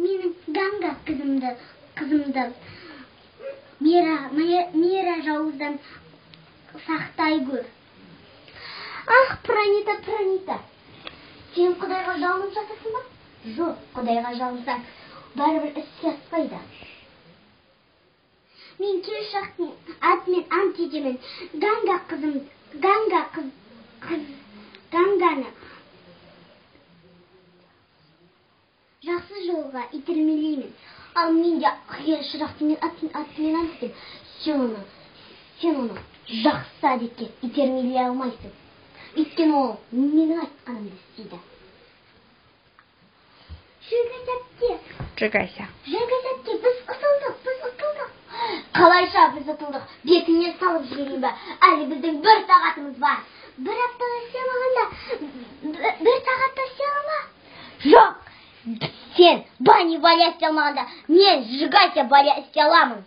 Менің Ганга қызымды Мера жауыздан сақтай көр. Ах, Пранита, Пранита, сен Құдайға жалынып жатырсың ба? Жоқ, Құдайға жалынсаң, бәрібір іске аспайды. Мен Келшақтың атымен ант етемін. Ганга қызым, Ганга қыз, қыз, Ганганы жақсы жолға итермелеймін. Ал мен де Келшақтың атымен ант етемін. Сен оны жақсы әдетке итермелей алмайсың. Өйткені ол менің айтқанымды істейді. Жігіт әпке. Жігася. Жігіт әпке, біз ұтылдық, біз ұтылдық. Қалайша біз ұтылдық? Бетіңе салып жіберейін бе? Әлі біздің бір сағатымыз бар. Бір аптада істей алмағанда, бір сағатта істей ала ма? Жоқ. Сен Бани Валя істей алмағанда, мен Жигася Валя істей аламын.